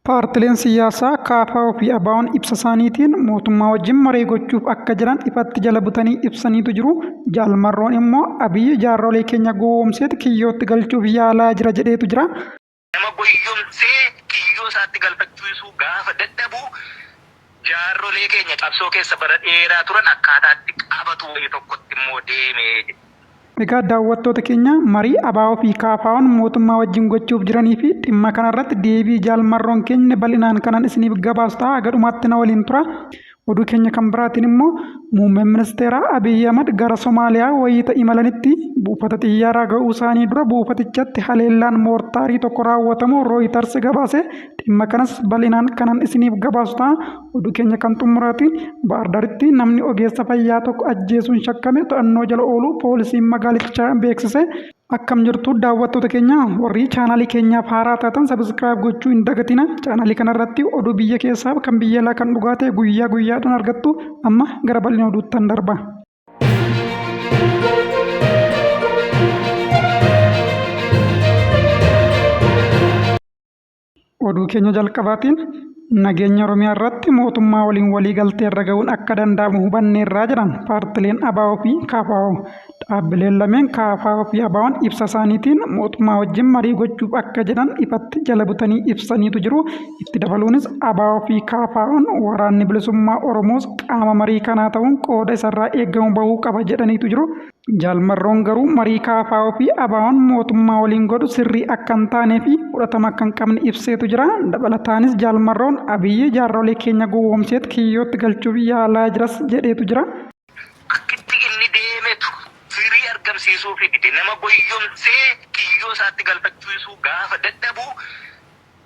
Paartileen siyaasaa KFO fi ABO'n ibsa isaaniitiin mootummaa wajjin marii gochuuf akka jiran ifatti jala butanii ibsaniitu jiru. Jaal Marroon immoo Abiyyi jaarrolee keenya gowwoomseet kiyyootti galchuuf yaalaa jira jedheetu jira. Nama goyyomsee kiyyoo isaatti galfachuisuu gaafa dadhabu jaarrolee keenya qabsoo keessa bara dheeraa turan akkaataatti qabatu wayii tokkotti immoo deeme jedhe. Egaa daawwattoota keenya, marii ABO fi KFO'n mootummaa wajjin gochuuf jiranii fi dhimma kanarratti deebii Jaal Marroon kenne bal'inaan kanan isiniif gabaasu ta'a. Haga dhumaatti na waliin tura. Oduu keenya kan biraatiin immoo muummeen ministeeraa Abiyyi Ahmad gara Somaaliyaa wayiita imalanitti buufata xiyyaaraa ga'uu isaanii dura buufatichatti haleellaan moortaarii tokko raawwatamuu Rooyitars gabaase. Dhimma kanas bal'inaan kanan isiniif gabaasu ta'a. Oduu keenya kan xumuraatiin Baahirdaaritti namni ogeessa fayyaa tokko ajjeesuun shakkame to'annoo jala ooluu poolisiin magaalichaa beeksise. Akkam jirtu daawwattoota keenya, warri chaanaalii keenyaaf haaraa taatan subscribe gochuu hin dagatina. Chaanaalii kanarratti oduu biyya keessaa kan biyya alaa kan dhugaa ta'e guyyaa guyyaadhaan argattu. Amma gara bal'ina oduuttan darba. Oduu keenya jalqabaatiin nageenya Oromiyaa irratti mootummaa waliin walii galtee irra ga'uun akka danda'amu hubanneerraa jedhan paartileen ABO fi KFO. Dhaabbileen lameen KFO fi ABO'n ibsa isaaniitiin mootummaa wajjin marii gochuuf akka jedhan ifatti jala butanii ibsaniitu jiru. Itti dabaluunis ABO fi KFO'n waraanni bilisummaa Oromoos qaama marii kanaa ta'uun qooda isarraa eegamu bahuu qaba jedhaniitu jiru. Jaal Marroon garuu marii KFO fi ABO'n mootummaa waliin godhu sirrii akka hin taanee fi fudhatama akka hin qabne ibseetu jira. Dabalataanis Jaal Marroon Abiyyi jaarrolee keenya gowwoomseet kiyyootti galchuuf yaalaa jiras jedheetu jira. Akkitti inni deemetu firii argamsiisuufii dide. Nama goyyomsee kiyyoo isaatti galfachuisuu gaafa dadhabu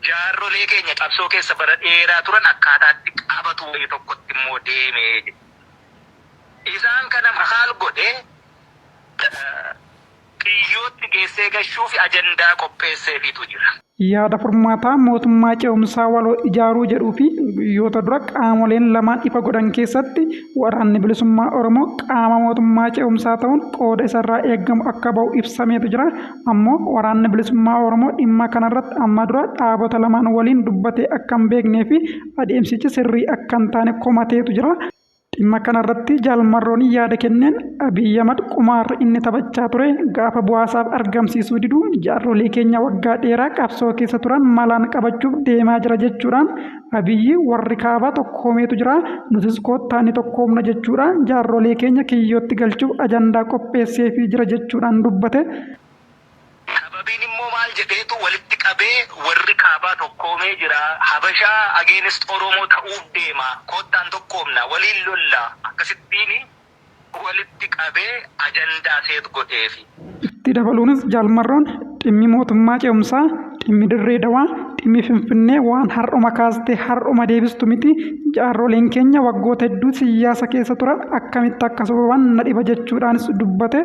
jaarrolee keenya qabsoo keessa bara dheeraa turan akkaataatti qabatu wayii tokkotti immoo deeme jedhe. Isaan kana maal godhe, kiyyootti geessee gashuufi ajandaa qopheesseefiitu jira. Yaada furmaataa mootummaa ce'umsaa waloo ijaaruu jedhuu fi guyyoota dura qaamoleen lamaan ifa godhan keessatti Waraanni Bilisummaa Oromoo qaama mootummaa ce'umsaa ta'uun qooda isarraa eegamu akka ba'u ibsameetu jira. Ammoo Waraanni Bilisummaa Oromoo dhimma kanarratti amma dura dhaabota lamaan waliin dubbatee akka hin beeknee fi adeemsichi sirrii akka hin taane komateetu jira. Dhimma kanarratti Jaal Marroon yaada kenneen Abiy Ahmad qumaarri inni taphachaa ture gaafa bu'aasaaf argamsiisuu didu jaarrolee keenya waggaa dheeraa qabsoo keessa turan malaan qabachuuf deemaa jira jechuudhaan, Abiyyi warri kaabaa tokkoomeetu jira, nutis koottaa ni tokkoomna jechuudhaan jaarrolee keenya kiyyootti galchuuf ajandaa qopheesseefii jira jechuudhaan dubbate. Sababiin immoo maal jedheetu walitti qabee, warri kaabaa tokkoomee jira, Habashaa against Oromoo ta'uuf deema, koottaan tokkoomna, waliin lolla, akkasittiin walitti qabee ajandaa set godheefi. Itti dabaluunis Jaal Marroon dhimmi mootummaa ce'umsaa, dhimmi Dirree Dawaa, dhimmi Finfinnee waan har'uma kaastee har'uma deebistu miti, jaarroleen keenya waggoota hedduu siyyaasa keessa turan akkamitti akka sobaman na dhiba jechuudhaanis dubbate.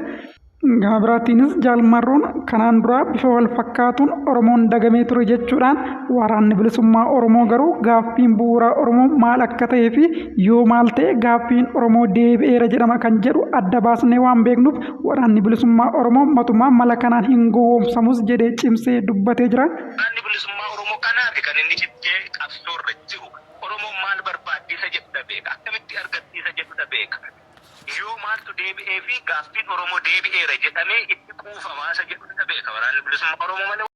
Gama biraatiinis Jaal Marroon kanaan duraa bifa wal fakkaatuun Oromoon dagamee ture jechuudhaan, Waraanni Bilisummaa Oromoo garuu gaaffiin bu'uuraa Oromoo maal akka ta'ee fi yoo maal ta'e gaaffiin Oromoo deebi'eera jedhama kan jedhu adda baasnee waan beeknuuf Waraanni Bilisummaa Oromoo matumaa mala kanaan hin gowwoomsamus jedhee cimsee dubbatee jira. Waraanni Bilisummaa Oromoo kanaafi kan inni cichee qabsoorra jiru. Oromoon maal barbaaddi isa jedhudha beeka. Akkamitti argatti isa jedhudha beeka. Yoo maaltu deebi'ee fi gaaffiin Oromoo deebi'eera jedhamee itti quufamaa isa jedhu isa beeka Waraanni Bilisummaa Oromoo malee.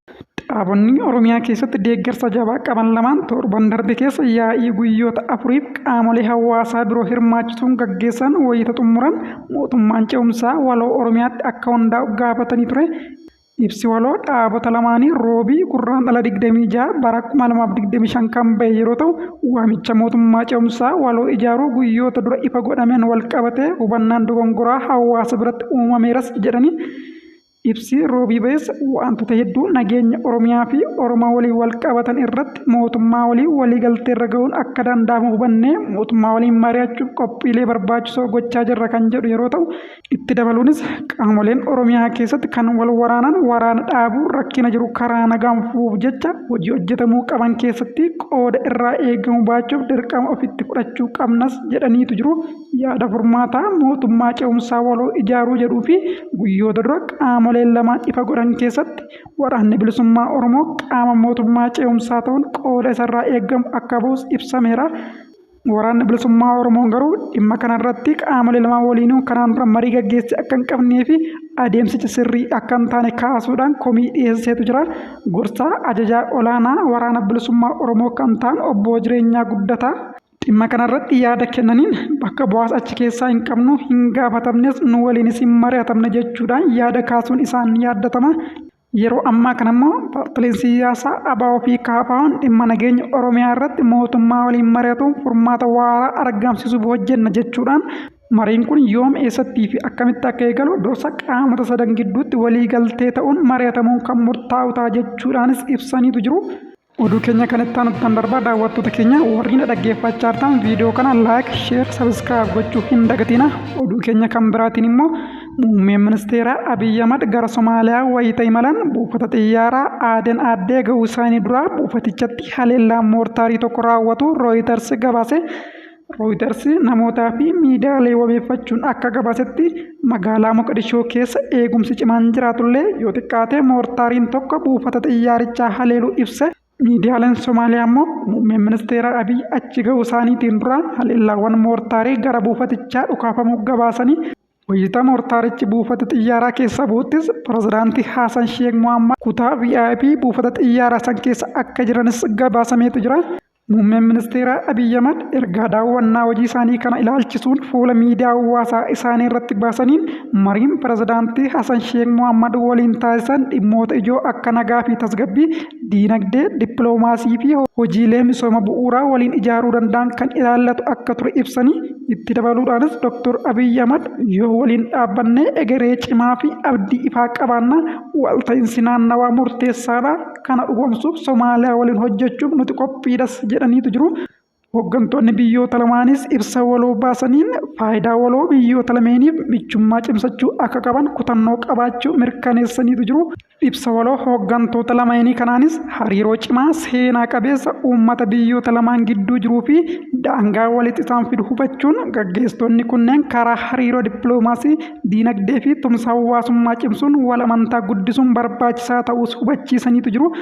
Dhaabonni Oromiyaa keessatti deeggarsa jabaa qaban lamaan torban darbe keessa yaa'ii guyyoota afuriif qaamolee hawaasaa biroo hirmaachisuun gaggeessan wayita xumuran mootummaan ce'umsaa waloo Oromiyaatti akka hundaa'u gaafatanii ture. Ibsi waloo dhaabota lamaanii Roobii Gurraandhala 26 bara 2025 kan bahe yeroo ta'u, waamicha mootummaa ce'umsaa waloo ijaaruu guyyoota dura ifa godhameen walqabatee hubannaan dogongoraa hawaasa biratti uumameeras jedhanii. Ibsi Roobii bahes waantota hedduu nageenya Oromiyaa fi Oromoo waliin walqabatan irratti mootummaa waliin waliigalteerra ga'uun akka danda'amu hubannee mootummaa waliin mari'achuuf qophiilee barbaachisoo gochaa jirra kan jedhu yeroo ta'u, Itti dabaluunis qaamoleen Oromiyaa keessatti kan wal waraanan waraana dhaabuu, rakkina jiru karaa nagaan furuuf jecha hojii hojjetamuu qaban keessatti qooda irraa eegamu baachuuf dirqama ofitti fudhachuu qabnas jedhaniitu jiru. Yaada furmaataa mootummaa ce'umsaa waloo ijaaruu jedhuu fi guyyoota dura qaamoleen lamaan ifa godhan keessatti waraanni bilisummaa Oromoo qaama mootummaa ce'umsaa ta'uun qooda isarraa eegamu akka ba'us ibsameera. Waraanni bilisummaa Oromoo garuu dhimma kanarratti qaamolee lamaan waliinuu kanaan dura marii gaggeesse akka hin qabnee fi adeemsichi sirrii akka hin taane kaasuudhaan komii dhiyeesseetu jira. Gorsaa ajajaa olaanaa waraana bilisummaa Oromoo kan ta'an obbo Jireenyaa Guddataa dhimma kanarratti yaada kennaniin bakka bu'aas achi keessaa hin qabnu, hin gaafatamnes, nu waliinis hin mari'atamne jechuudhaan yaada kaasuun isaan yaaddatama. Yeroo ammaa kana immoo paartileen siyaasaa ABO fi KFO'n dhimma nageenya Oromiyaa irratti mootummaa waliin mari'atuun furmaata waaraa argamsiisuuf hojjenna jechuudhaan mariin kun yoom, eessattii fi akkamitti akka eegalu dursa qaamota sadan gidduutti walii galtee ta'uun mari'atamuun kan murtaa'u ta'a jechuudhaanis ibsaniitu jiru. Oduu keenya kan itti aanutti darbaa. Daawwattoota keenya warreen dhaggeeffachaa jirtan, viidiyoo kana like, share, subscribe gochuu hin dagatina. Oduu keenya kan biraatiin immoo muummeen ministeeraa Abiyyi Ahmad gara Somaaliyaa wayita imalan buufata xiyyaaraa Aaden Aaddee ga'uu isaanii dura buufatichatti haleellaan moortaarii tokko raawwatu Reuters gabaase. Reuters namootaa fi miidiyaalee wabeeffachuun akka gabaasetti, magaalaa Moqadishoo keessa eegumsi cimaan jiraatullee yoo xiqqaate moortaariin tokko buufata xiyyaarichaa haleeluu ibse. Miidiyaaleen Somaaliyaa immoo muummeen ministeera Abiy achi ga'uu isaaniitiin dura haleellaawwan moortaarii gara buufatichaa dhukaafamuu gabaasanii, wayita moortaarichi buufata xiyyaaraa keessa bu'uttis pirezidaantii Haasan Sheek Mohammad kutaa VIP buufata xiyyaaraa san keessa akka jiranis gabaasameetu jira. Muummeen ministeeraa Abiy Ahmad ergaa daawwannaa hojii isaanii kana ilaalchisuun fuula miidiyaa hawaasaa isaanii irratti baasaniin, mariin pirezidaantii Hasan Sheek Mohammad waliin taasisan dhimmoota ijoo akka nagaa fi tasgabbii, diinagdee, dippiloomaasii fi hojiilee misooma bu'uuraa waliin ijaaruu danda'an kan ilaallatu akka ture ibsanii, itti dabaluudhaanis Dr. Abiy Ahmad yoo waliin dhaabbannee egeree cimaa fi abdii ifaa qabaanna, walta'iinsi naannawaa murteessaadha, kana dhugoomsuuf Somaaliyaa waliin hojjechuuf nuti qophiidhas jedhaniitu jiru. Hooggantoonni biyyoota lamaanis ibsa waloo baasaniin faayidaa waloo biyyoota lameeniif michummaa cimsachuu akka qaban kutannoo qabaachuu mirkaneessaniitu jiru. Ibsa waloo hooggantoota lameenii kanaanis hariiroo cimaa seenaa qabeessa uummata biyyoota lamaan gidduu jiruu fi daangaa walitti isaan fidu hubachuun gaggeessitoonni kunneen karaa hariiroo dippiloomaasii, diinagdee fi tumsa hawaasummaa cimsuun wal amantaa guddisuun barbaachisaa ta'uus hubachiisaniitu jiru.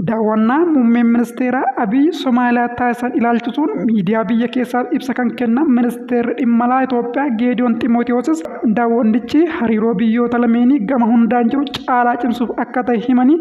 Daawwannaa muummeen ministeeraa Abiy Somaaliyaa taasisan ilaalchisuun miidiyaa biyya keessaaf ibsa kan kennan ministeerri dhimma alaa Itoophiyaa Geediyoon Ximootiyoosis, daawwannichi hariiroo biyyoota lameenii gama hundaan jiru caalaa cimsuuf akka ta'e himanii,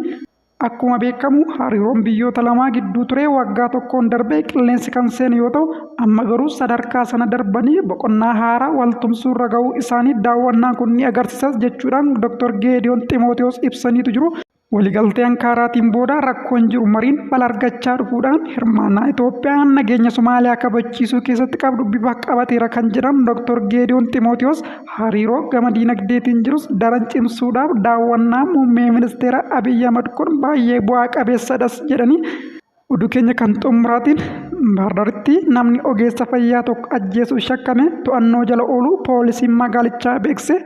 akkuma beekamu hariiroon biyyoota lamaa gidduu ture waggaa tokkoon darbee qilleensi kan seene yoo ta'u, amma garuu sadarkaa sana darbanii boqonnaa haaraa waltumsuurra ga'uu isaanii daawwannaan kun ni agarsiisas jechuudhaan Dr. Geediyoon Ximootiyoos ibsaniitu jiru. Waliigaltee Ankaaraatiin booda rakkoon jiru mariin fala argachaa dhufuudhaan hirmaannaa Itoophiyaan nageenya Somaaliyaa kabachiisuu keessatti qabdu bifa qabateera kan jedhan Dr. Geediyoon Ximootiyoos, hariiroo gama diinagdeetiin jirus daran cimsuudhaaf daawwannaa muummee ministeera Abiy Ahmad kun baay'ee bu'aa qabeessadhas jedhanii. Oduu keenya kan xumuraatiin Baardaaritti namni ogeessa fayyaa tokko ajjeesuun shakkame to'annoo jala ooluu poolisiin magaalichaa beekse.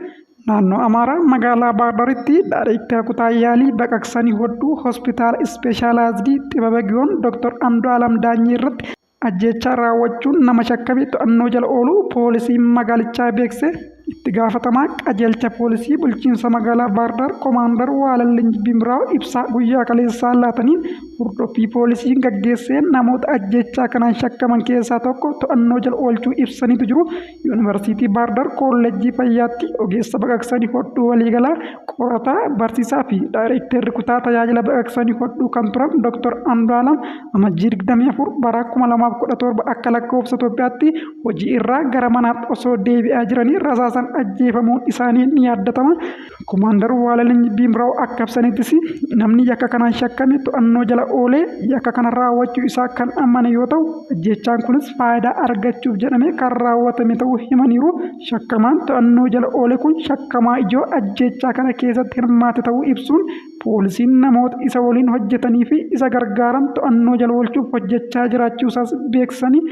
Naannoo Amaaraa magaalaa Baardaaritti daayireektara kutaa yaalii baqaqsanii hodhuu hospitaala ispeeshaalaayizidii Xibaba Giyoon Dr. Andu'aalam Daanyee irratti ajjeechaa raawwachuun nama shakkame to'annoo jala ooluu poolisiin magaalichaa beekse. Itti gaafatamaa qajeelcha poolisii bulchiinsa magaalaa Baardaar Komaandar Waalallinyi Bimiraaw ibsaa guyyaa kaleessaa laataniin, hordoffii poolisiin gaggeesseen namoota ajjeechaa kanaan shakkaman keessaa tokko to'annoo jala oolchuu ibsaniitu jiru. Yuunivarsiitii Baardaar Koolleejjii Fayyaatti ogeessa baqaqsanii hodhuu waliigalaa, qorataa, barsiisaa fi daayireektarri kutaa tajaajila baqaqsanii hodhuu kan turan Dr. Andu'aalam Amajjii 24 bara 2017 akka lakkoofsa Itoophiyaatti hojii irraa gara manaatti osoo deebi'aa jiranii rasaasan ajjeefamuun isaanii ni yaadatama. Komaandar Waalaliny Biimraaw akka ibsanittis, namni yakka kanaan shakkame to'annoo jala oolee yakka kana raawwachuu isaa kan amane yoo ta'u, ajjeechaan kunis faayidaa argachuuf jedhamee kan raawwatame ta'uu himaniiru. Shakkamaan to'annoo jala oole kun shakkamaa ijoo ajjeechaa kana keessatti hirmaate ta'uu ibsuun, poolisiin namoota isa waliin hojjetanii fi isa gargaaran to'annoo jala oolchuuf hojjechaa jiraachuusaas beeksisanii.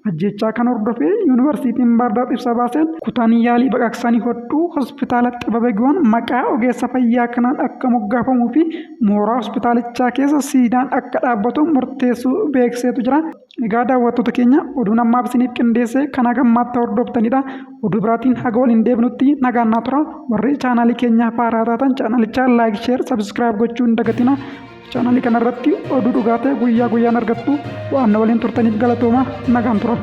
Ajjeechaa kana hordofee Yuunivarsiitiin Baahirdaar ibsa baaseen kutaan yaalii baqaqsanii hodhuu hospitaala Xibaba Giyoon maqaa ogeessa fayyaa kanaan akka moggaafamuu fi mooraa hospitaalichaa keessa siidaan akka dhaabbatu murteessuu beeksiseetu jira. Egaa daawwattoota keenya oduun ammaaf isiniif qindeesse kan haga ammaatti hordoftanidha. Oduu biraatiin haga waliin deebinutti nagaan naa tura. Warri chaanaalii keenyaaf haaraa taatan chaanalichaa like, share, subscribe gochuu hin dagatina. Chaanaalii kanarratti oduu dhugaa ta'e guyyaa guyyaan argattu. Waan na waliin turtaniif galatooma, nagaan tura.